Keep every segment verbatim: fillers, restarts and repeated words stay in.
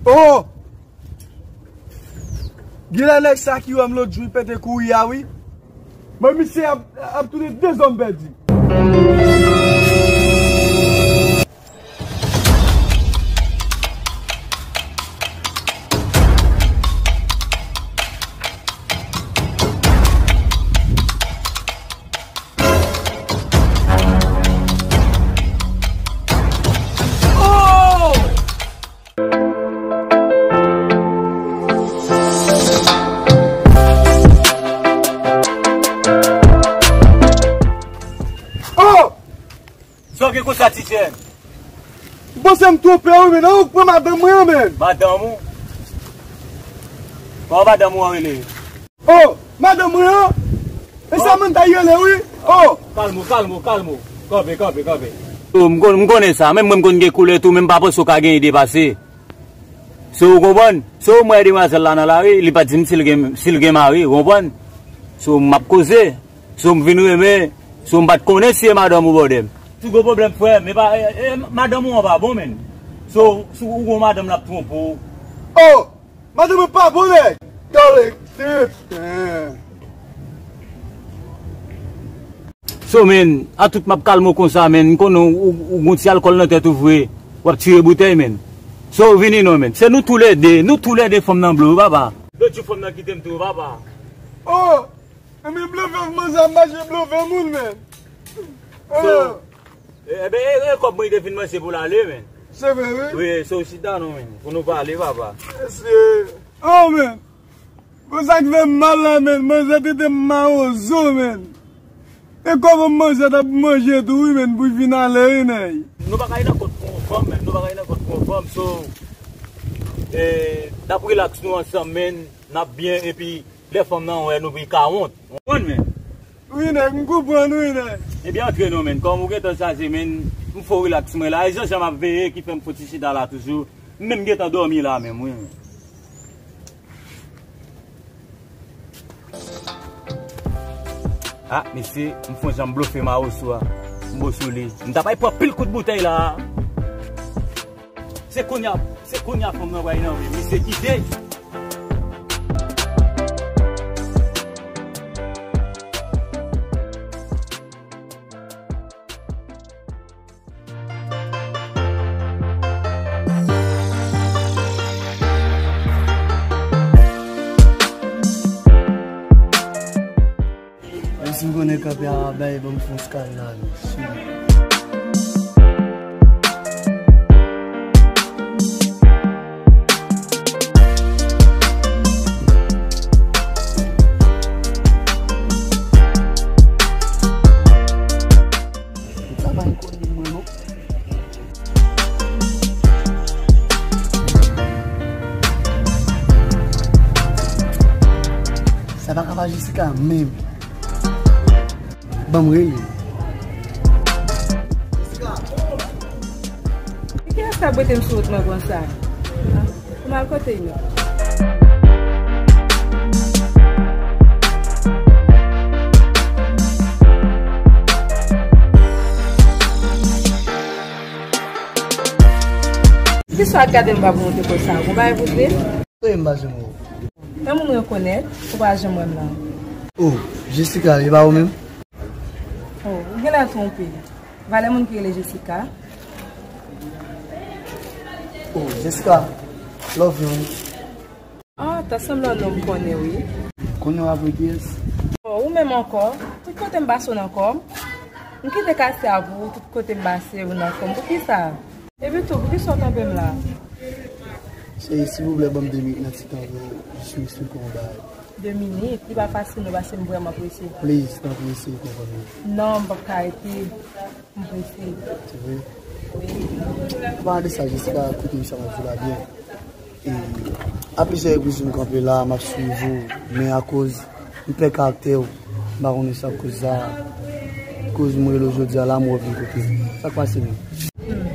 Oh! Genlè nèg sa ki wè m lòt jou pete kouri a wi. Men misye ap, ap tounen de zòn pèdi. Oh! Sa w gen konsa, Tijèn? M panse m twonpe w, men non, ou pran madanm mwen an, men. Madanm ou? Kòman madanm ou an rele? Oh, madanm mwen an? E sa mwen ta rele, wi. Oh! Kalme w, kalme w, kalme w. Kanpe, kanpe, kanpe. Oh, m konn, m konnen sa. Menm mwen m konn gen koulè tou, men m pa panse w ka genyen depase. So, ou konprann? So, mwen demwazèl la nan lari, li pa t di m si l gen, si l gen mari, ou konprann? So, m ap koze. So, m vin renmen. So, m pa t konnen si e madanm ou bòdè m. Si w gen pwoblèm, frè m, e pa, e, e, madanm ou an pa bon, menn. So, si w gen madanm, l ap twonpe w. Oh! Madanm mwen pa bon, nèg. Talè, tèt. So, menn, a tout m ap kalme w konsa, menn. M konnen w, w, w gon ti alkòl nan tèt ou vre. W ap tire boutèy, menn. So, vini non, menn. Se nou toulède, nou toulède fanm nan blo, papa. Lòt jou fanm nan kite m tou, papa. Oh! Ebyen, blofè manzè ap mache blofè moun, menn. So, e, e, ben, e, e, kòb mwen te fin manje pou l ale, menn. Se vre, wi. Wi, so, chita non, menn. Pou nou pale, papa. Mesye. Oh, menn. Bon, sa k fè m mal la, menn. Manzè trete m mawozo, menn. E kòb manzè t ap manje tou, wi, menn, pou l vin ale, wi, nèg. Nou pa ka ye nan kont pou yon fanm, menn. Nou pa ka ye nan kont pou yon fanm, so, e, n ap rilaks nou ansanm, menn. N ap byen, epi lè fanm nan wè nou, pi ka wont. Ou konprann, men? Wi, nèg, m konprann, wi, nèg. Ebyen, antre non, menn. Kòm ou gentan chaje, menn, m fò rilaks mwen la. E Jean Jean m ap veye ki fè m fouti chita la toujou. M menm gentan dòmi la menm, wi. Ah, mesye, m fon jan m blofe mawozo a. M bo sou li. M ta pral pran pil kout boutèy la. Se kounye a, se kounye a fanm nan pral nan men misye kite. Menm si m konnen kanpe a bay, ban m fè yon sky la, mesye. Sa pa enkonni mwen, non. Sa pa ka pa Jessica menm. Ban m rele. Jessica! Kilès k ap bwete m sou wout mwen konsa? Pou m al kote yo? Kisa w ap gade m pa pou monte konsa? Ou bay voute? Wi, m pa janm wè w. Yon moun rekonèt, ou pa janm wè m nan. Oh, Jessica, e pa ou menm? Oh, ou genlè twonpe. Valè moun ki rele Jessica. Oh, Jessica, love you. Ah, ta sanble yon nonm m konnen, wi. Konnen w apre kiyès? Oh, ou menm ankò. Tout kote m pase w nan kò m. M kite katye a pou ou, tout kote m pase ou nan kò m. Poukisa? Epi tou, poukisa w kanpe m la? Cheri, silvouplè, ban m de minit nan ti tan pou jis m eksplike w yon bagay. De minit? Li pa fasil non, paske m vrèman prese. Please, tanpri, eseye konprann mwen. Non, m p ap ka rete. M prese. Se vre? Wi. Anpalan de sa, Jessica, koute m sa m ap di w la byen. E, a plizyè repriz m kanpe la, m ap swiv ou, men akoz m pè karaktè w, m pa konnen sa k koz sa, koz m rele w jodi a la, m wè w vin kote m. Sa k pase menm? Hmm.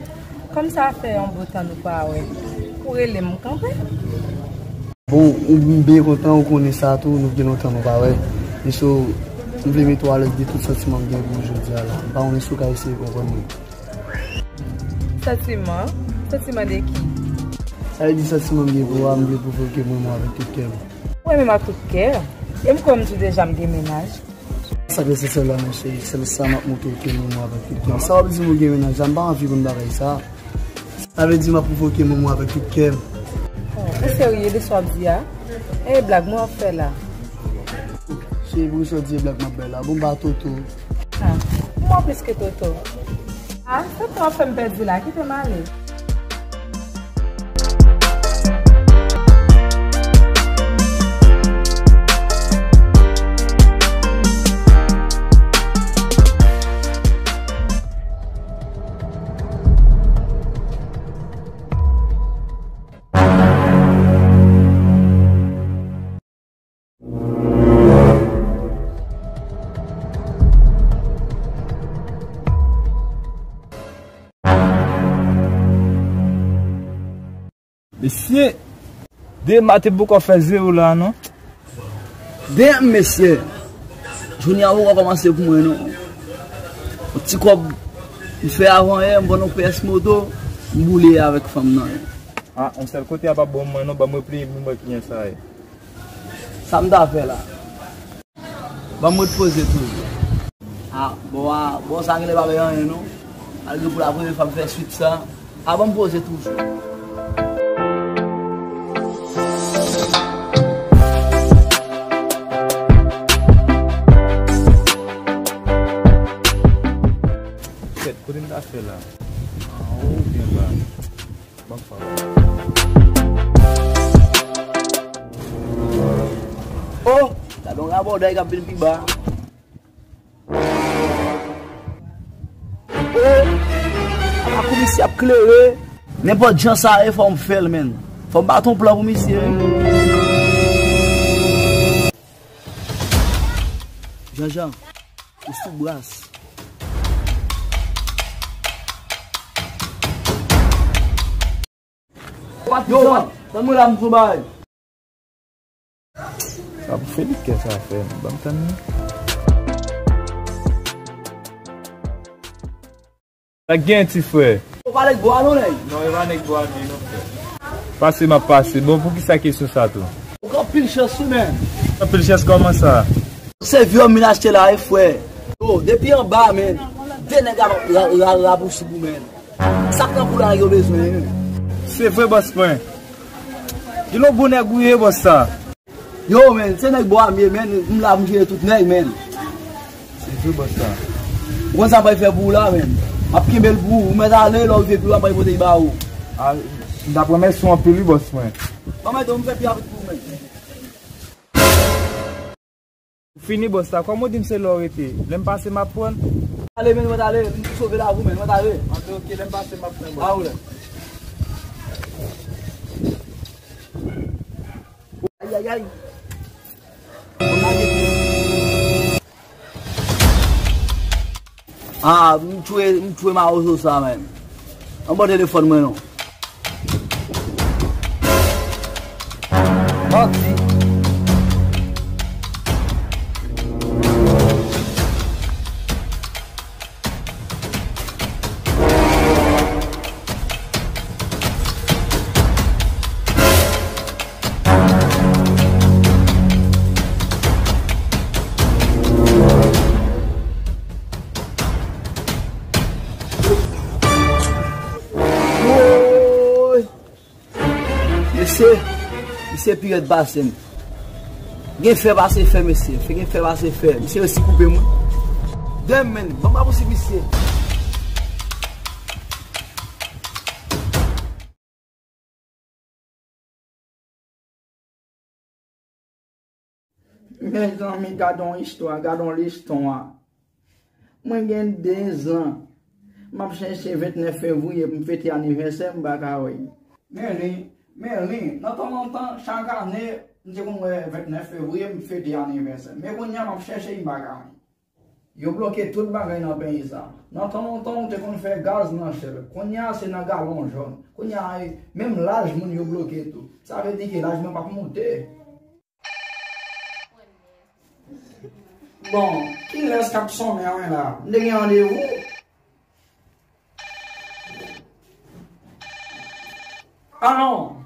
Kòm sa fè yon bon tan nou pa wè, ou rele m, m kanpe. Bon, m byen kontan ou konnen sa tou, nou gen lontan nou pa wè. Men so, m vle mete w alèz de tout santiman m gen pou ou jodi a la. M pa konnen si w ka eseye konprann mwen. Santiman? Santiman de ki? Sa vle di santiman m gen pou ou a, m vle pwouve w ke m renmen w avèk tout kè m. Ou renmen m ak tout kè? E m kwè m di w deja m gen mennaj. Sa vle se sèl la, men cheri, sèl sa m ap montre w ke m renmen w avèk tout kè m. Sa w ap di m ou gen mennaj la, m pa anvi konn bagay sa. Sa vle di m ap pwouve w ke m renmen w avèk tout kè m. Oh, ou serye de sa w ap di a? E blag mwen w ap fè la? Cheri, poukisa w di e blag m ap bay la? Bon, m pa Toto. Ah, mwen plis ke Toto. Ah, se tan w ap fè m pèdi la, kite m ale. Mesye, dema te poko fè zewo la non. Damn, mesye. Jounen an poko kòmanse pou mwen non. Yon ti kòb m fè avan yè, m vann yon pyès moto, m boule avèk fanm nan. Ah, yon sèl kote a pa bon mwen non, ban m repleye pou m wè kijan sa ye. Sa m ta fè la? Ban m ret poze toujou. Ah, bon, ah, bon, sa genlè pa bay anyen non. Malgre pou la premye fwa m fè swit sa. Ah, ban m poze toujou. Kèt, kote m ta fè la? Anwo oubyen anba? Ban m fè. Oh, gade yon rabòday k ap vin pi ba. Oh, apa kou misye ap klere. Nenpòt jan sa ye, fò m fè l, menn. Fò m bat yon plan pou misye. Janjan, ou sou bras. Yo, tann mwen la, m sou bay. Sa pou Felipe sa fè, ban m tann li. Sa k gen, ti frè? Ou pa nèg bò a non, nèg? Non, e pa nèg bò a, non, frè. Pase, m ap pase. Bon, poukisa kesyon sa tou? Ou gen anpil chans wi, menn. Anpil chans kòman sa? Se vye òm vin achte la wi, frè. Yo, depi anba, menn. De nèg ap ra-, ra-, rabousou pou menn. Sa k nan kou la yo bezwen, menn. Se vre, bòs mwen. Di nou bon nèg ou ye, bòs sa. Yo, menn, se nèg bò a m ye, menn. M la pou m jere tout nèg, menn. Se vre, bòs sa. Ou konn sa m pral fè pou ou la, menn? M ap kenbe l pou ou. Ou mèt ale, lè w rive pi lwen, m pral pote l ba ou. Ah, m t ap renmèsye w anpil wi, bòs mwen. Ban mwen di w, m fè pi rapid pou ou, menn. Ou fini, bòs la. Kòm ou di m se la w rete. Lè m pase, m ap pran. Ale, menn, mwen t ale. M sove lavi w, menn, mwen t ale. Antre, oke, lè m pase, m ap pran, bòs. A ou lè. Ayayay. Ah, m tchwe, m tchwe mawozo sa, menn. Anba telefòn mwen, non. Manti. Woy! Mesye, misye pi rèd pase m. Gen fè pase fè, mesye. Fè gen fè pase fè. Misye resi koupe mwen. Damn, menn. Ban m rapousib misye. Mezanmi, gade yon istwa, gade yon liston a. Mwen gen de zan. M ap chèche ventnèf fevriye pou m fete anivèsè, m pa ka wè l. Meli, Meli, nan tan lontan, chak ane, m te konn wè ventnèf fevriye, m fete anivèsè. Men kounye a, m ap chèche l, m pa ka wè l. Yo bloke tout bagay nan peyi sa. Nan tan lontan, ou te konn fè gaz nan chèl. Kounye a, se nan galon jòn. Kounye a, e, menm laj moun yo bloke tou. Sa vle di ke laj mwen p ap monte. Bon, kilès k ap sonnen an la? M te gen randevou? Ah non!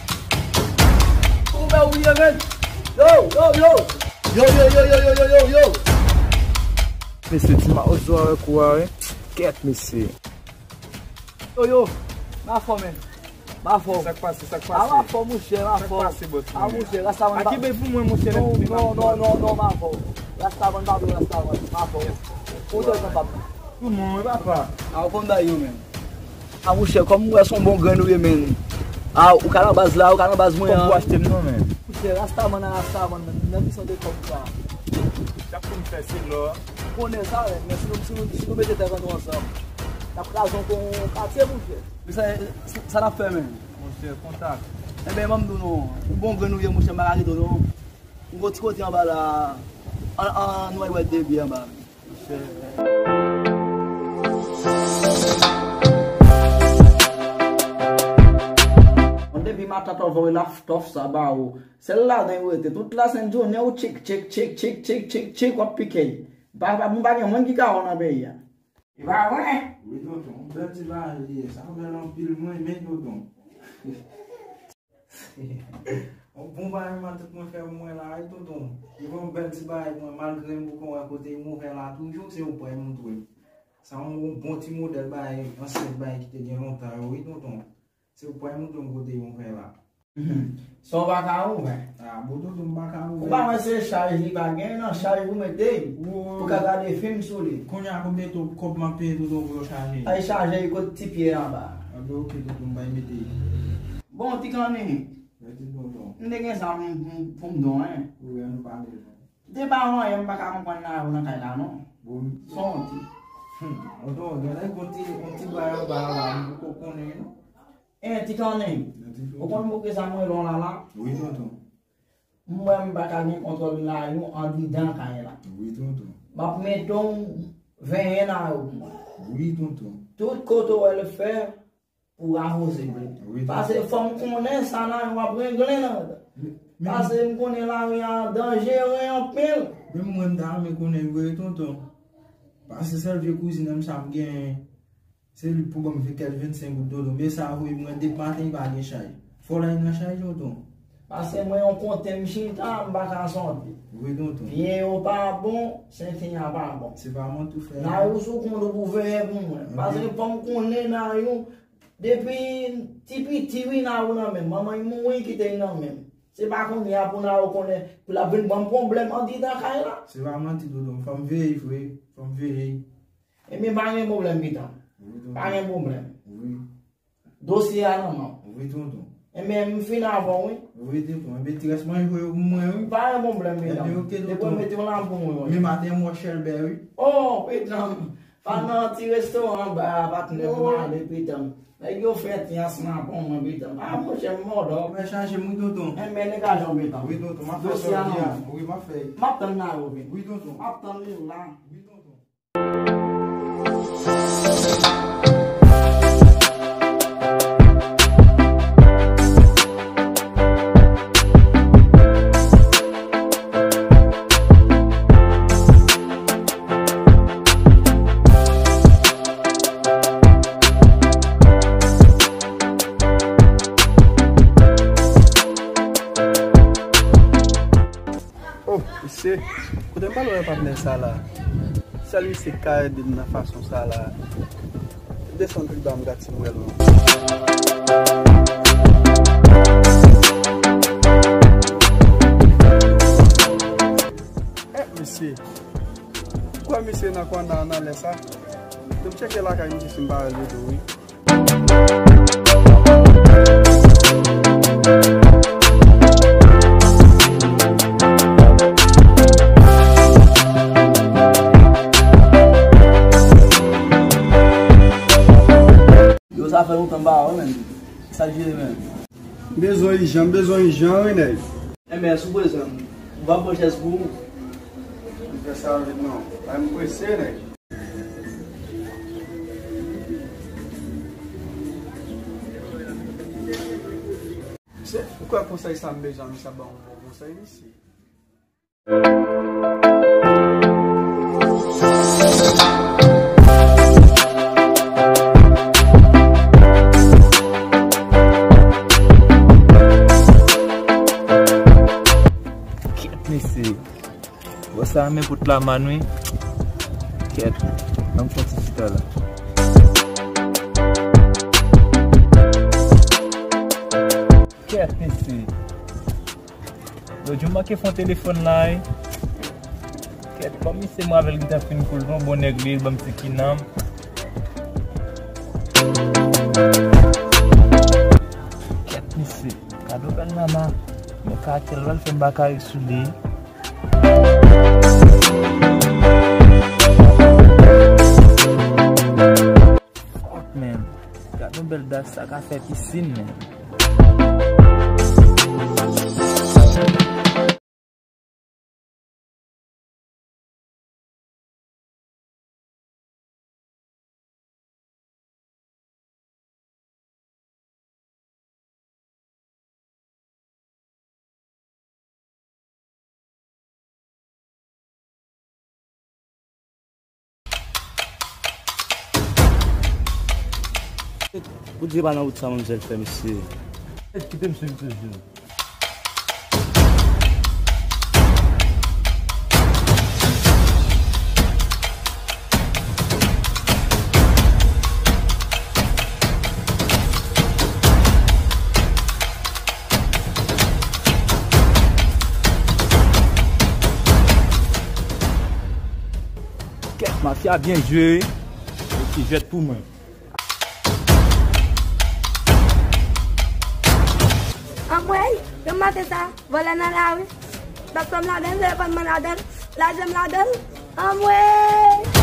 Ou fè ou ye, men. Yo, yo, yo. Yo, yo, yo, yo, yo, yo, yo, yo. Mesye, ti mawozo avèk ou a, wi. Kèt, mesye. Yo, yo. Ma fò, men. Ma fò. Sa k pase, sa k pase? A, ma fò, monchè, ma fò. Sa k pase, bòs mwen? A, monchè, Rastaman. A, kenbe pou mwen, monchè. Non, non, non, non, non, ma fò. Rastaman, pa vle Rastaman, ma fò. Ou te konn papa. Tout moun, wi, papa. A, ou konn bay yo, men. A, monchè, kòm m wè se yon bon grenn ou ye, men. A, ou ka nan baz la, ou ka nan baz mwen an. Kòb pou achte m non, men. Monchè, Rastaman nan Rastaman, men. Nan ki sòt de kòb sa? Chak pou m fè, se lò. Ou konnen sa, men. Men si nou, si nou, si nou mete tèt nou ansanm, n ap kraze yon katye, monchè. Men sa, sa, sa n ap fè, men. Monchè, kontak. Enben, ban m di w non. Yon bon grenn ou ye, monchè, m pa ka kite w non. M gon ti kote anba la. An, an, nou al bwè de byè anba. Bon, depi matant ou voye laftòf sa ba ou, sèl ladan ou rete. Tout lasent jounen ou tchik, tchik, tchik, w ap pike. Pa, pa, nou pa gen moun ki ka wè w nan peyi a. E pa vre? Wi, tonton, yon bèl ti bagay li ye. Sa bèl anpil, mwen renmen, tonton. Yon bon bagay matant mwen fè pou mwen la, wi, tonton. Li yon bèl ti bagay pou mwen, malgre m poko wè kote m ouvè la toujou, se ou pral montre m. Sa yon bon ti modèl bagay, ansyen bagay ki te gen lontan yo, wi, tonton. Se ou pral montre m kote m ouvè la. Mhm. Sa w pa ka ouvè. A, bon, tonton, m pa ka ouvè. Ou pa wè se chaj li pa gen, nan chaj ou mete l. Pou ka gade fim sou li. Kounye a, konbyen to-, kòb m ap peye tonton pou yo chaje? Ay chaje, kot ti pye anba. A, ben, oke, tonton, m bay mete. Bon, ti kanni. Mèsi, tonton. M te gen sa pou m, pou m, pou m don, en. Wi, an nou pale, non. De pa anyen, m pa ka konprann nan, nan kay la, non. Bon. Son ti. Hmm. Tonton, gen lè gon ti, gon ti bagay anba la, m poko konnen, non. Eh, ti kanni. Mèsi, tonton. Ou konn poukisa mwen lon la la? Wi, tonton. M wè m pa ka gen kontwòl nan yo andidan kay la. Wi, tonton. M ap mete w venyen nan yo pou mwen. Wi, tonton. Tout kote w wè l fè, pou w awoze l. Wi, tonton. Paske fò m konnen sa nan yo ap regle nan. Men, men, paske m konnen lari a danjere anpil. Men mwen, m ta renmen konnen vre, tonton. Paske sèl vye kouzin an m sa m genyen. Se li pou ban m kèk vennsenk goud, tonton. Men sa voye mwen depi maten, li pa gen chay. Fò l al nan chay, tonton. Paske mwen yon kote m chita, m pa ka sòti. Wi, tonton. Pye yo pa bon, senti a pa bon. Se pa manti w fè. Nan yo sou kont ou pou veye pou mwen. Ok. Paske fò m konnen nan yo, depi ti piti, wi, nan yo nan men m. Manman l mouri, kite l nan men m. Se pa kounye a pou nan yo konnen, pou l ap vin ban m pwoblèm andidan kay la. Se pa manti, tonton. Fò m veye, vre. Fò m veye. Ebyen, pa gen pwoblèm, Pitan. Wi, tonton. Pa gen pwoblèm. Wi. Dosye a nan men w. Wi, tonton. Enben, m fin avè w, wi. Wi, tonton. Enben, ti rès manje yo pou mwen, wi. Pa gen pwoblèm, medam. Enben, ok, tonton. Depi w mete w la pou mwen, wi. Men maten, m wè chèlbè, wi. Oh, medam. Pa nan ti restoran ba a, patnè, pou m ale, pitan. Nèg yo fè ti ansanm avè mwen, pitan. A, monchè, m mòdòk. Mwen chanje, wi, tonton. Enben, degaje w, pitan. Wi, tonton, m ap fè sa jodi a. Wi, m ap fè. M ap tann la, yo vin. Wi, tonton. M ap tann li la. Wi, tonton. Oh, mesye, kote m pral wè patnè sa la? Sèl misye k ka ede m nan fason sa la. Desann pi ba m gad si m wè l non. Eh, mesye. Ou kwè misye nan kò nan, nan lè sa? Depi m tcheke lakay misye si m pa wè l tou, wi. Yo, sa fè lontan m pa wè w, menm. Sa k jere, menm? M bezwen ijan, m bezwen ijan, wi, nèg. Enben, sou prezan, m va pran chèz pou ou. M fè sa vit non. Ay, m prese, nèg. Se, ou kwè konsèy sa m bezwen, misye ap ban m bon konsèy, mesye. Kèt, mesye. Bò sa a, men pout la man, wi. Kèt, ann fè yon ti chita la. Kèt, mesye. Lòt jou, m manke fè yon telefòn la, wi. Kèt, kòm misye m avè l gentan fin koul, yon bon nèg li, ban m ti kinanm. Kèt, mesye. Gad yon bèl nana. Men karaktè l pral fè m ba kare sou li. Fuck, man. Gad yon bèl das, sa ka fè pisin, man. Poudye pa nan wout sa, manmzèl fè, mesye. Kite m swiv toujou. Kèt, mafya byen jwe, wi. Yon ti jwèt pou mwen. Anmwey, yon maten sa, vòlè nan lari. Bat fanm ladan l, lè fanm nan ladan l, lajan m ladan l. Anmwey!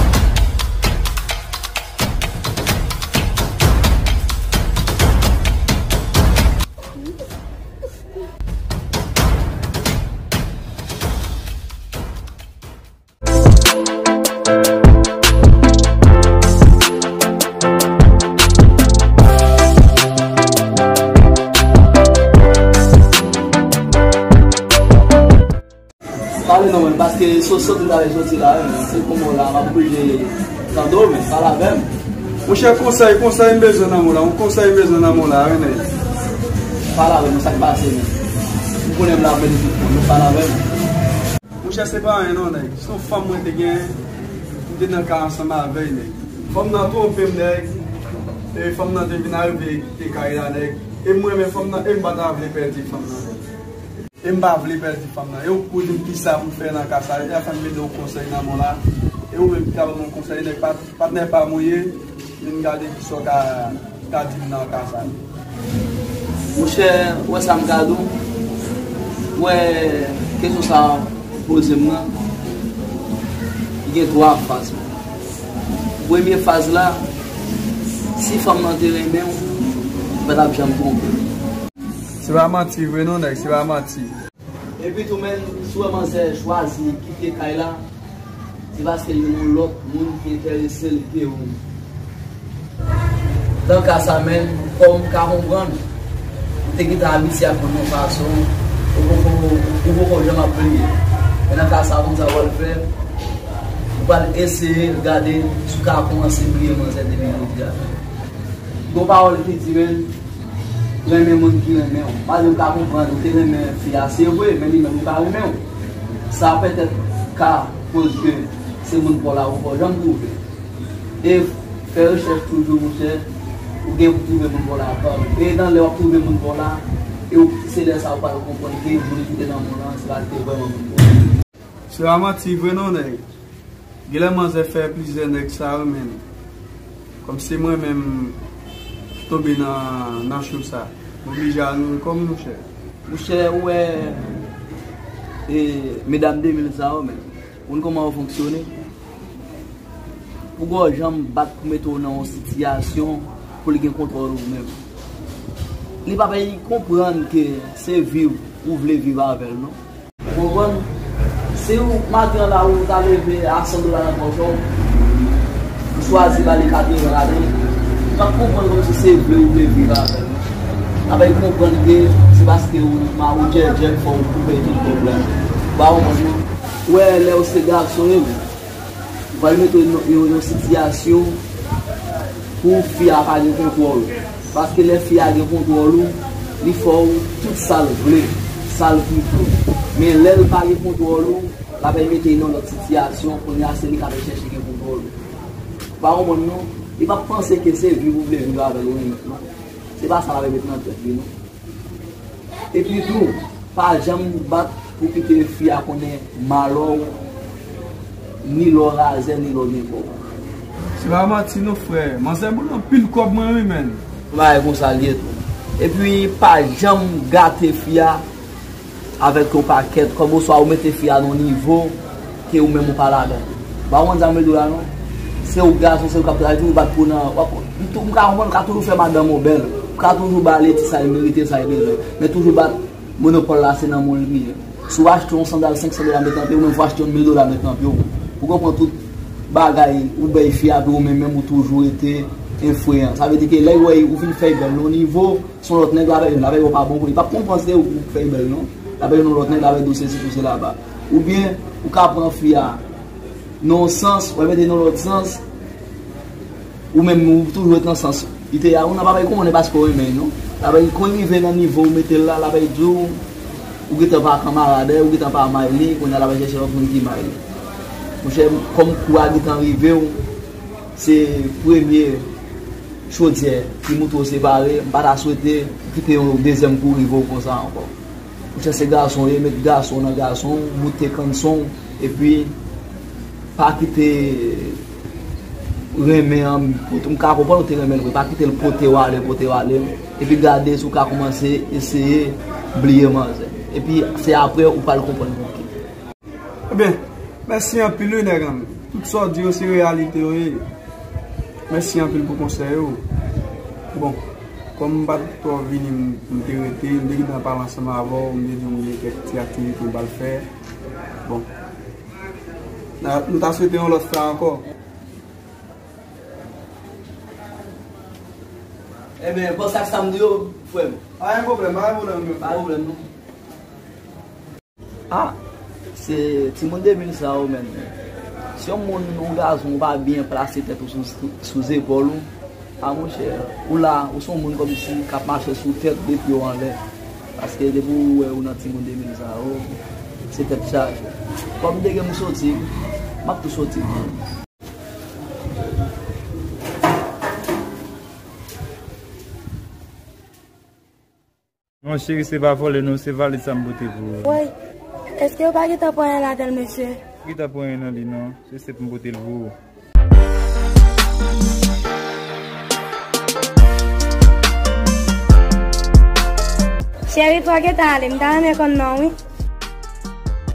Pale non, men, paske sou sot m ta vle soti la, wi, men se pou mwen la, m ap oblije tande w, men pale avè m. Monchè, konsèy, konsèy m bezwen nan men w la, yon konsèy m bezwen nan men w la, wi, nèg. Pale avè m, sa k pase, men? Ou konnen m la, men, pale avè m. Monchè, se pa anyen non, nèg. Se yon fanm mwen te gen, m te nan kay ansanm avè l, nèg. Fanm nan twonpe m, nèg. E fanm nan te vin arive kite kay la, nèg. E m renmen fanm nan, e m pa ta vle pèdi fanm nan, nèg. E m pa vle pèdi fanm nan. E ou k pou di m kisa pou m fè nan ka sa. E a fè m mete yon konsèy nan men w la. E ou menm ki ka ban m yon konsèy, nèg, pat-, patnè pa m ou ye. Vin gade kisa w ka, ka di m nan ka sa. Monchè, ou wè sa m ka di w? Ou wè kesyon sa a ou poze m nan, li gen twa faz. Premye faz la, si fanm nan te renmen w, li pa t ap janm twonpe w. Se pa manti vre non, nèg, se pa manti. Epi tou menm, si w wè manzè chwazi kite kay la, se paske l gen yon lòt moun ki enterese l ke ou. Nan ka sa menm, kòm m ka konprann, ou te gentan abitye ak moun yon fason, ou poko, ou poko janm ap bliye. Men nan ka sa, konn sa w pral fè, ou pral eseye gade si w ka kòmanse bliye manzè depi jodi a. Gon pawòl ki di menm, renmen moun ki renmen w. Malgre m ka konprann ou te renmen fi a, se vre, men li menm li pa renmen w. Sa petèt ka koz ke se moun pa w la ou poko janm twouve. E fè rechèch toujou, monchè, ou gen pou twouve moun pa w la pa w. E nan lè w ap twouve moun pa w la, e w, se lè sa a ou pral konprann ke moun ki te nan moun lan, se pa li te vrèman moun pa w. Se pa manti vre non, nèg. Genlè manzè fè plizyè nèg sa yo, men kòm se mwen menm ki tonbe nan, nan cho sa, m oblije al nouri kò m, monchè. Monchè, ou wè, e, medam de mil sa yo, men, ou konn kòman yo fonksyone? Poko janm bat pou mete w nan yon sitiyasyon pou l gen kontwòl ou menm. Li pa bay konprann ke se viv ou vle viv avè l, non. Ou konprann? Si w, maten an la, ou ta leve a san dola nan pòch ou, ou chwazi ba li katreven ladan l, li p ap konprann kòmsi se vle ou vle viv avè l. L ap konprann ke se paske ou ma-, ou djèdjè k fè w koupe tout pwoblèm. Ou pa konprann, non? Ou wè, lè w se gason, e, ou pral mete w nan yon, yon sitiyasyon pou fi a pa gen kontwòl ou. Paske lè fi a gen kontwòl ou, li fè w tout sa l vle, sa l kite w. Men lè l pa gen kontwòl ou, l ap mete l nan lòt sitiyasyon, kounye a se li k ap chèche gen kontwòl ou. Ou pa konprann non, li p ap panse ke se viv ou vle viv avè l ou renmen l non. Se pa sa l ap met nan tèt li non. Epi tou, pa janm bat pou kite fi a konnen malè w, ni lè w razè, ni lè w gen kòb. Se pa manti non, frè. Manzè boule anpil kòb mwen wi, menn. Bagay konsa l ye tou. Epi, pa janm gate fi a avèk yon pakèt kòb, oswa ou mete fi a nan yon nivo ke ou menm ou pa ladan. Ou pa konprann sa m vle di w la non. Se ou gason, se ou k ap travay, toujou bat pou nan, w ap, m tou, m ka konprann, ou ka toujou fè madanm ou bèl, ou ka toujou ba li ti sa li merite, sa li bezwen, men toujou bat monopòl la, se nan men w li ye. Si w achte yon sandal senk san dola met nan pye w, ou menm fò achte yon mil dola met nan pye w. Ou konprann tout bagay ou bay fi a, epi ou menm, menm ou toujou rete enfreyan. Sa vle di ke lè l wè ou fin fè l bèl nan yon nivo, se yon lòt nèg l ap jwenn, l ap wè w pa bon pou li. L p ap konprann se ou k fè l bèl non. L ap jwenn yon lòt nèg, l ap di w sesi pou sela ba. Oubyen, ou ka pran fi a nan yon sans, w al mete nan lòt sans, ou menm ou toujou ret nan sans li te ye a, ou nan pa bay konprann e paske w renmen l non. L ap bay, kon l rive nan nivo ou mete l la, l ap bay di w, ou gentan pa kanmarad, ou gentan pa may li, kounye a l ap bay chèche lòt moun ki may li. Monchè, kòm kou a gentan rive w, se premye chodyè ki moutre w separe, m pa ta swete ou kite yon dezyèm kou rive w konsa ankò. Monchè, se gason w ye, met gason w nan gason w, moute kanson w, epi pa kite renmen an, m ka konprann ou te renmen l vre, pa kite l pote w ale, pote w ale, epi gade si w ka kòmanse eseye bliye manzè. Epi se apre ou pral konprann pou ki. Ebyen, mèsi anpil wi nèg an m. Tout sa w di yo se reyalite yo ye. Mèsi anpil pou konsèy ou. Bon, kòm m pa t twò vini m, m te rete, m te gentan pale ansanm avè w, m te di w m gen kèk ti aktivite m pral fè. Bon. Na, nou ta swete yon lòt fwa ankò. Ebyen, panse ak sa m di yo, frè m. Pa gen pwoblèm, pa gen pwoblèm, frè m. Pa gen pwoblèm, non. Ah, se timoun de mil sa yo, menn. Si yon moun, yon gason, ou pa byen plase tèt ou sou, sou zepòl ou, ah, monchè, ou la, ou se yon moun kòmsi k ap mache sou tèt de pye w anlè. Paske depi ou wè ou nan timoun de mil sa yo, se tèt chaje. Kòm m te gen m soti, m ap tou soti. Non, cheri, se pa vòlè, non, se valiz sa m pote pou ou. Woy, èske yo pa gentan pran anyen ladan l, mesye? Gentan pran anyen nan li, non. Se sèt m pote l pou ou. Cheri, fò w gentan ale, m ta renmen konn non w, wi.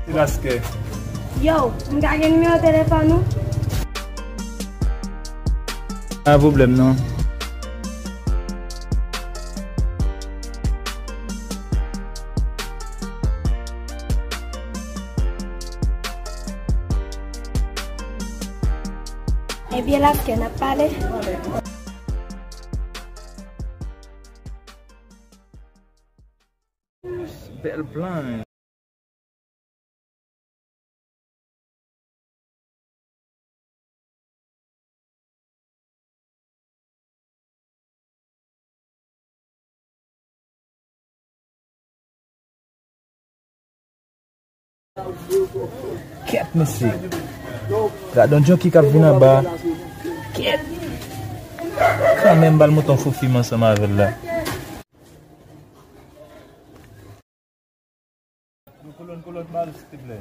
Se Laskè. Yo, m ka gen nimewo telefòn ou? Pa pwoblèm non. Ebyen, Laskè, n ap pale. Bèl plan. Kèt, mesye. Gad yon junkie k ap vin anba. Kèt. Kanmenm, m pral monte yon fo fim ansanm avè l la. Yon kolòn, kolòn, bal, silteplè.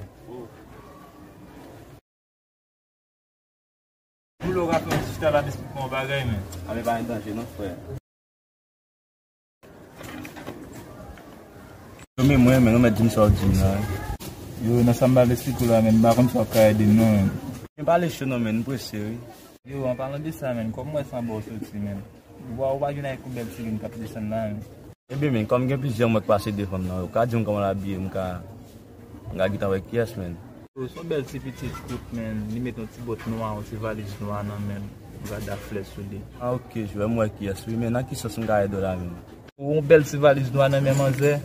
Pou lè w ka fè yon ti freestyle la, m esplike w yon bagay, men. A, men pa gen danje non, frè. Yo, men mwen, men nou mèt di m sa w di m la. Yo, nan sa m pral esplike w la, men m pa konn si w ap ka ede m non, men. Men pale cho non, men, m prese, wi. Yo, an palan de sa, men, kòm m wè se anba w soti, men. Ou pa, ou pa jwenn ak yon bèl ti grenn k ap desann la, men. Ebyen, men, kòm gen plizyè mwa k pase devan m nan, ou ka di m kòman l abiye, m ka, m ka gentan wè kiyès, men. Yo, se yon bèl ti pitit kout, men. Li met yon ti bòt nwa, yon ti valiz nwa nan men l. M gad ak flè sou li. A, oke, jwè, m wè kiyès, wi, men nan ki sans m ka ede w la, men? Ou yon bèl ti valiz nwa nan men manzè.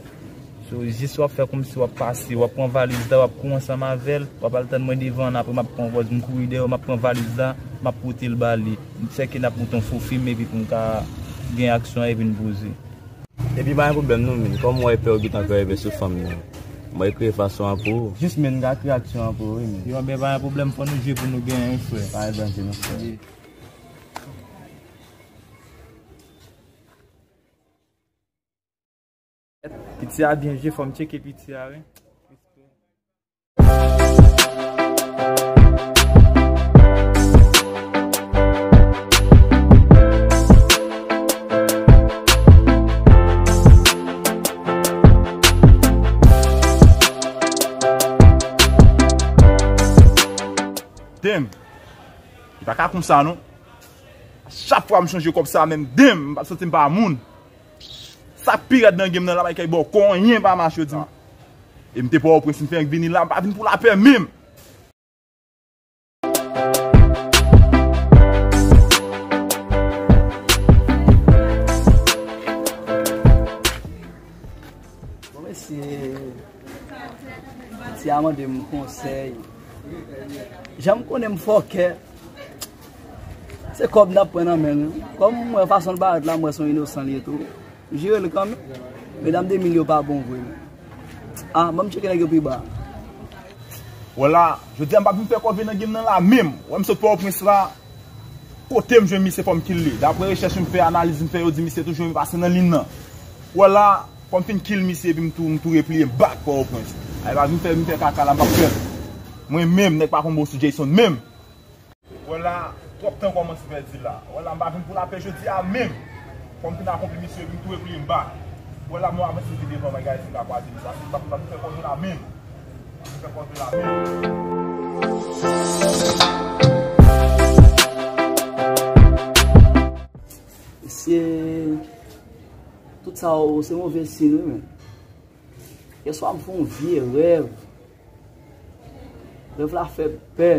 So, jis w ap fè kòmsi w ap pase, w ap pran valiz la, w ap kouri ansanm avè l, w ap al tann mwen devan, apre m ap pran pòz, m kouri dèyè w, m ap pran valiz la, m ap pote l ba li. M chèke n ap monte yon fo fim, epi pou m ka gen aksyon an, epi n poze. Epi pa gen pwoblèm non, men, kòm m wè pè w gentan kreve sou fanm nan, m wè kreye fason an pou ou. Jis men, n ka kreye aksyon an pou ou, wi, men. Yo, men pa gen pwoblèm, fò nou jwe pou nou genyen, wi, frè. Pa gen danje non, frè. Piti a byen jwe, fò m tcheke piti a, wi. Damn! Li pa ka konsa non. Chak fwa m chanje kòb sa menm, damn, m pa santi m pa moun. Sa k pi rèd nan game nan la, Michael Bò, konyen pa mache, yo di m. E m te Pòtoprens, m fenk vini la, m pa vin pou lapè menm. Bon, mesye, ti a mande m konsèy. Jan m konnen m fòkè, se kòb n ap pran nan men l. Kòm m wè fason l parèt la, m wè se yon inosan li ye tou. M jere l kanmenm. Medam de mil yo pa bon vre, men. A, ban m tcheke nèg yo pi ba. Wè la, jodi a m pa vin fè kòve nan game nan la menm. Wè m sot Pòtoprens la, kote m jwenn misye fò m kill li. Daprè rechèch m fè, analiz m fè, yo di misye toujou renmen pase nan liy nan. Wè la, fò m fin kill misye epi m tou, m tou repliye m back Pòtoprens. A, e pa vin fè, vin fè kaka la, m p ap fè l. Mwen menm, nèg pa konn bon sou Jayson menm. Wè la, twòp tan kòmanse pèdi la. Wè la, m pa vin pou lapè jodi a menm. Fò m fin akonpli misye, vin tou repliye m back. Wè la, m avanse pi devan, bagay, si m ka kwaze misye. Paske m pa, m pa vin fè kòve la menm. M pa vin fè kòve la menm. Mesye, tout sa yo, se move siy, wi, men. Yèswa, m fè yon vye rèv. Rèv la fè m pè.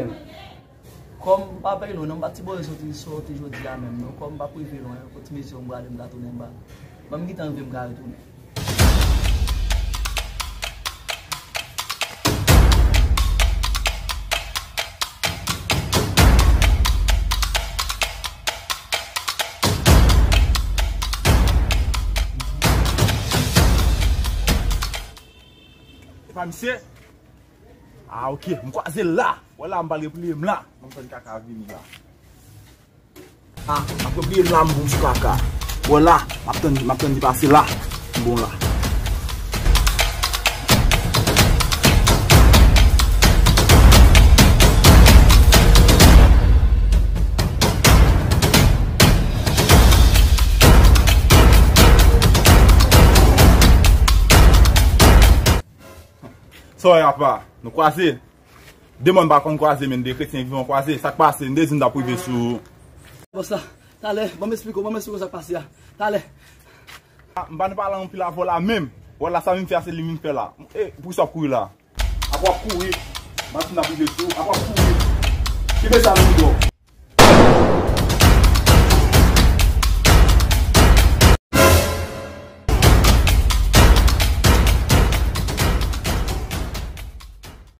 Kòm m pa pè non, non, m pa t sipoze soti, soti jodi a menm, non. Kòm m p ap rive lwen, kot ti mesye yo m prale, m ka tounen ba. Ban m gentan rive, m ka retounen. E pa misye? A, oke, m kwaze l la. Wè la, m pral repliye m la. Ban m tann kaka vini la. A, m ap repliye m la, m bon sou kaka. Wè la, m ap tann, m ap tann li pase la. M bon la. Oi, apa, nou kwaze. De mòn pa konn kwaze, men de kretyen vivan kwaze. Sa k pase, m te di m t ap rive sou. Bòs la, talè, ban m esplike w, ban m esplike w sa k pase a. Talè. M pa nan pale anpil avè w la menm. Wè la sa vin fè a se li vin fè la. E, poukisa w ap kouri la? Apa w ap kouri. M ap di m t ap rive sou. Apa w ap kouri. Kenbe sa nan men w.